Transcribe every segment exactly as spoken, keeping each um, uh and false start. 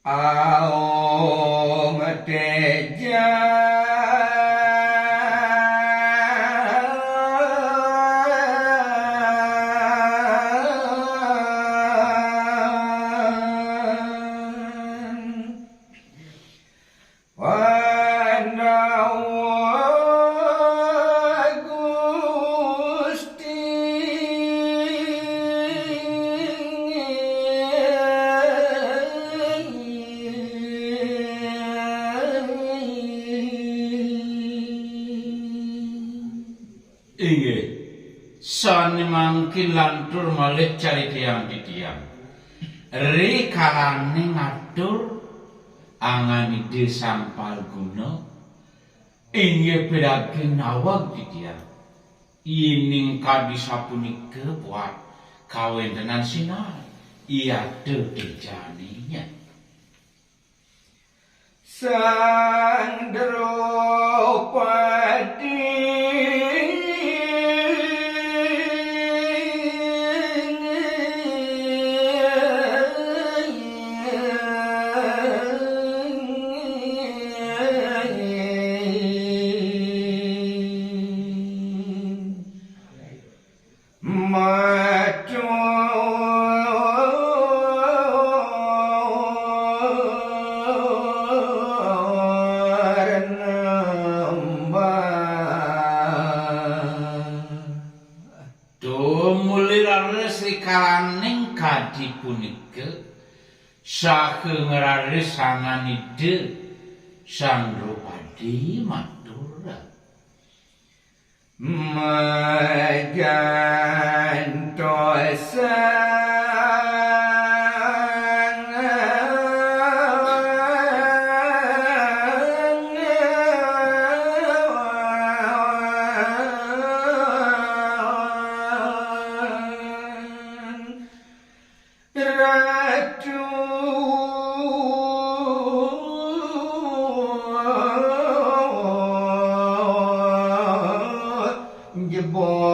Aum Teja. Pandawa Gusti. Inggih, sané mangkin lantur malih caritayang titiang. Rikalaning atur angan Ida Sang Palguna, inggih piragi naweg titiang. Yéning kadi sapunika buat kawéntenan sinah, iya tejané. Sang Drupadi. Matur nembah. Tumuli raris rikalaning kadi punika, saha ngraris angan Ida Sang Drupadi matur. Majantosan. Ratu jebos.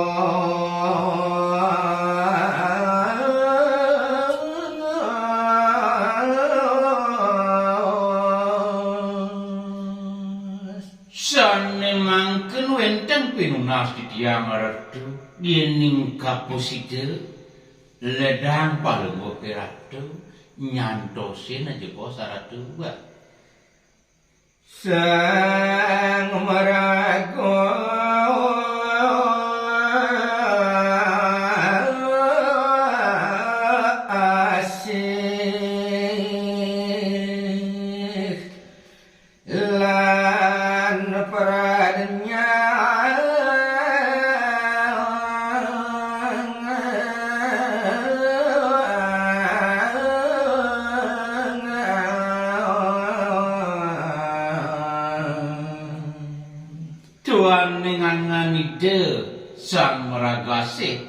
Sané mangkin wénten pinunas titiang Ratu, yéning kapasida ledang palungguh Ratu, nyantosin jebos Ratu. Sang maraga asih lan pradnya. Duaning angan Ida Sang Maraga Asih,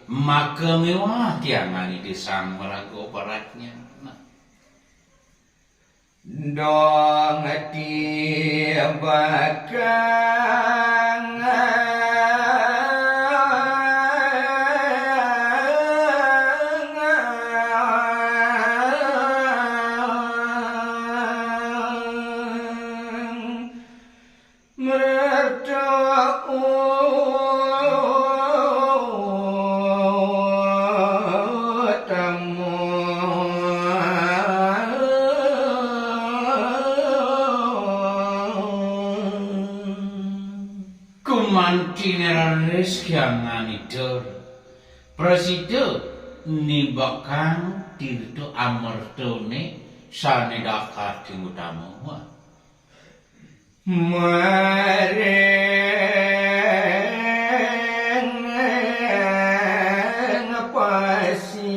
maka miwah tiangan Ida Sang Maraga Pradnya. Dong tibakang. Merta utama. Gumanti raris kyangan Ida, prasida nibakang tirta amertané sané dakar ing utama. Maring pasikyan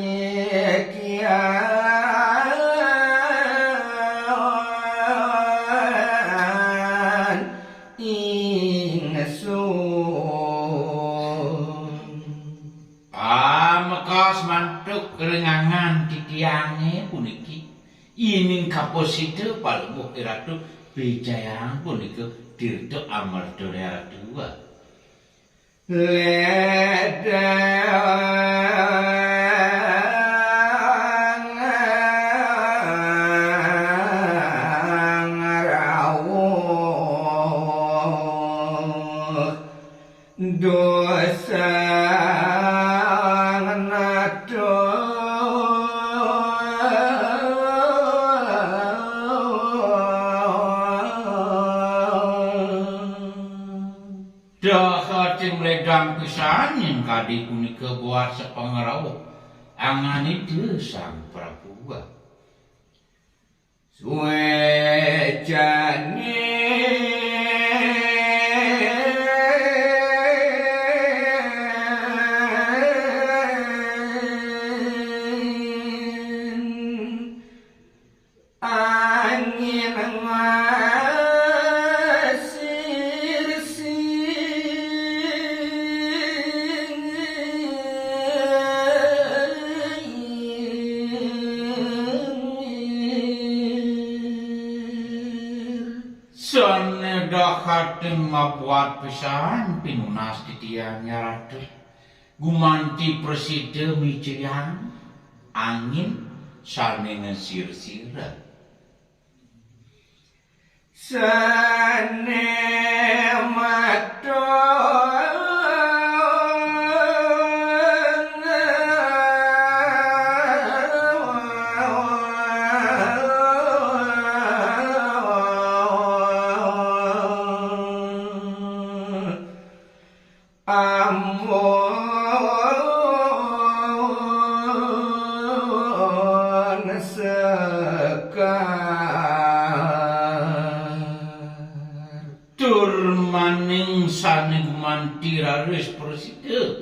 ingsun. Pamekas mantuk ring angan titiangé puniki, yéning kapasida palungguh Ratu, pijayang punika tirta amerta Ratu. Ledang. kadi punika buat sapangrauh anganipun Sang Prabu. Suécaning angin ngasirsir. Sané dahating mabuat pisan pinunas titiang, ya Ratu. Gumanti prasida mijayang angin sané ngasirsir. Sané matur ampun sekar. Tur maning sané gumanti raris prasida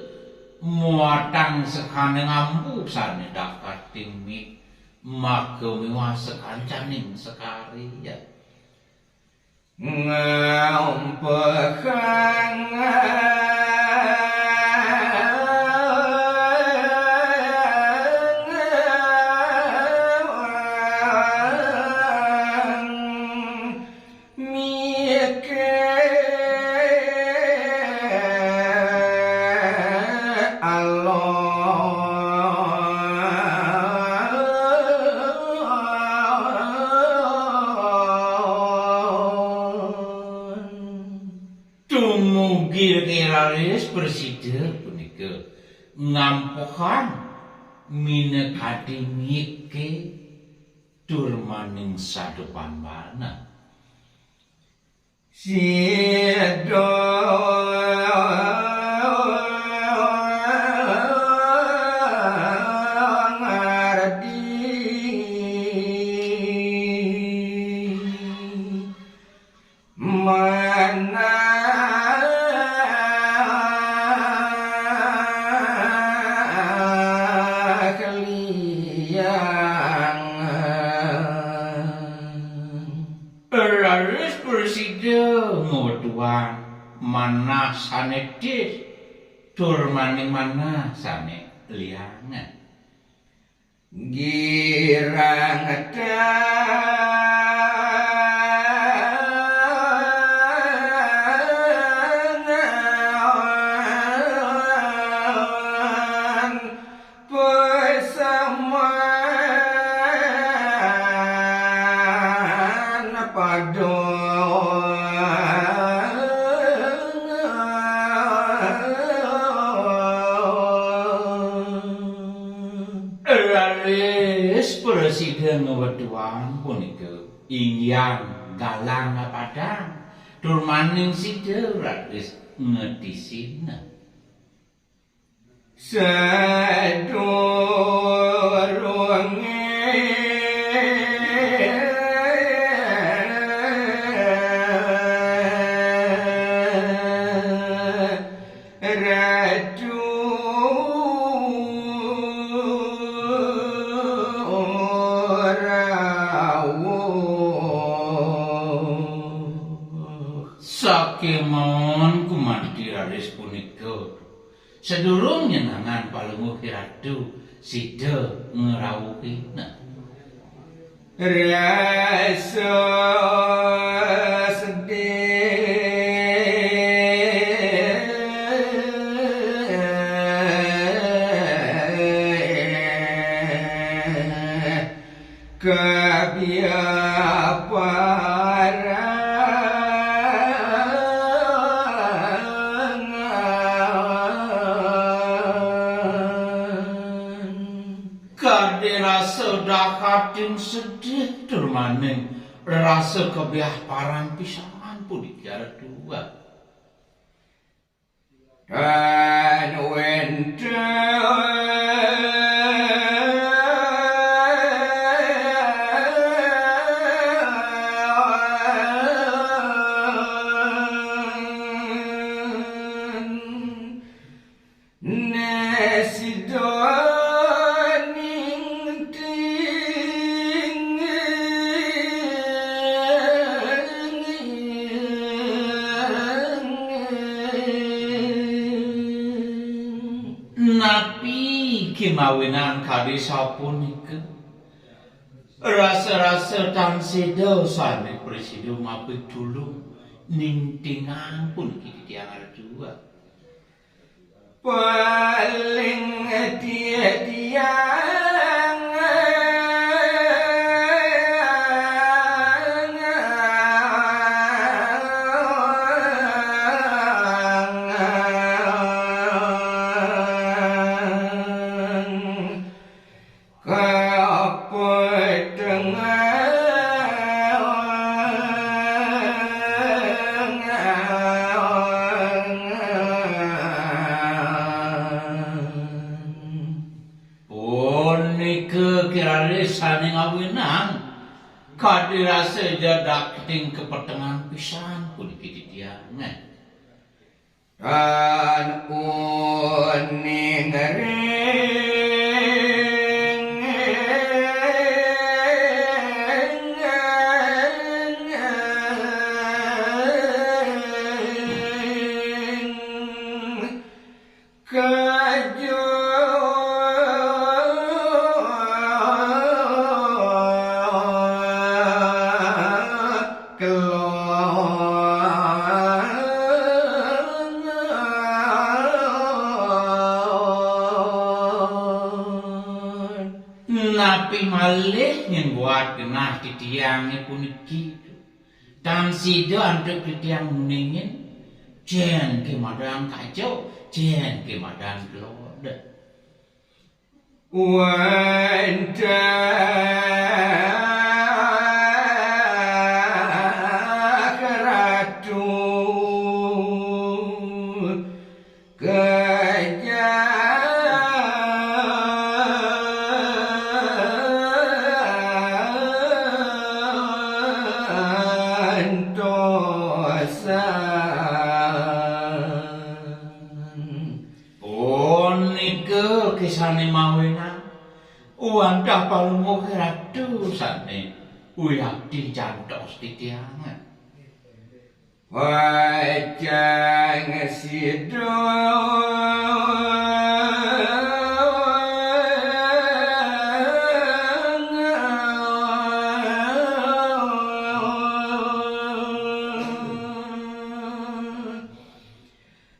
muatang sekar ngambu sané dahating mik, maka miwah sakancaning sekaré. Ngampehang miké alon. Tumugi raris prasida punika ngampuhan minakadi miké tur maning sadupan bana. Sida ngardi manah liangan. Raris prasida ngwetuang manah sané tis, tur maning manah sané liangan. Girang tangan pasaman padon. Raris prasida ngwetuang punika, inggihan galang padang, tur maning sida raris ngetisin. Sadurungé Ratu rawuh. Sakémaon gumanti raris punika, sadurung nyenengang palungguh Ratu, sida ngrawuhina. Rasa sedih kabiaparangan. Kadén rasa dahating sedih tur maning rasa kabiaparan pisan puniki, Ratu. Tan Napi kemawinang kadi sapunika? Rasa-rasa tan sida sané prasida mapitulung ningtingang puniki titiang Ratu. Paling titiang Punika kirari sané ngawinang kadi rasa jadak ting kapetengan pisan puniki titiang. Tan uning ring kaju kelon. Napi malih nyén buat genah titiangé puniki? Tan sida antuk titiang nguningin, jén ké madan kaja, jén ké madan kelod. Wantah Ratu kajantosan. Punika ké sané mawinan wantah Palungguh Ratu sané wiakti jantos titiang. Pacang sida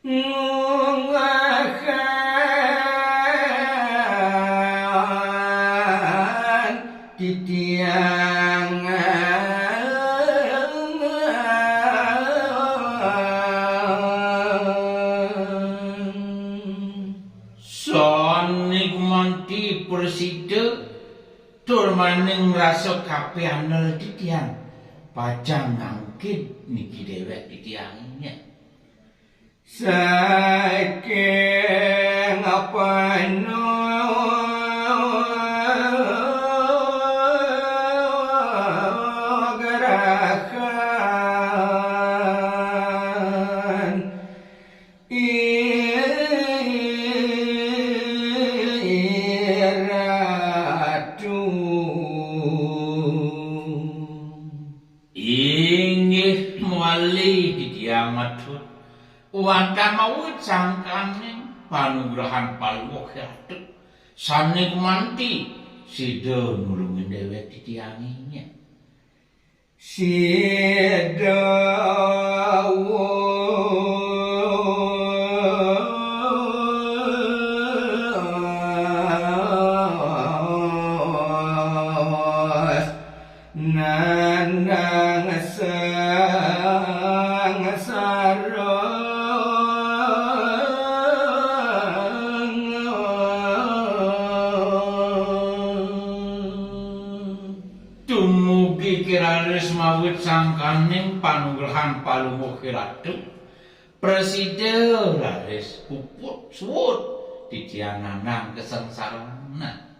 ngungahan titiang. Sané gumanti prasida tur maning rasa kapianel titiang pacang ngangkit niki déwék titiangé. Saking panugrahan I Ratu. Inggih mawali titiang matur, wantah mawit sangkaning panugrahan Palungguh Ratu, sané gumanti sida nulungin déwék titiangé. Sida wus nandang sangsara. Dumugi kiraris mawit sangkaning panugrahan Palungguh Ratu, prasida raris puput suud titiang nandang kasangsaran.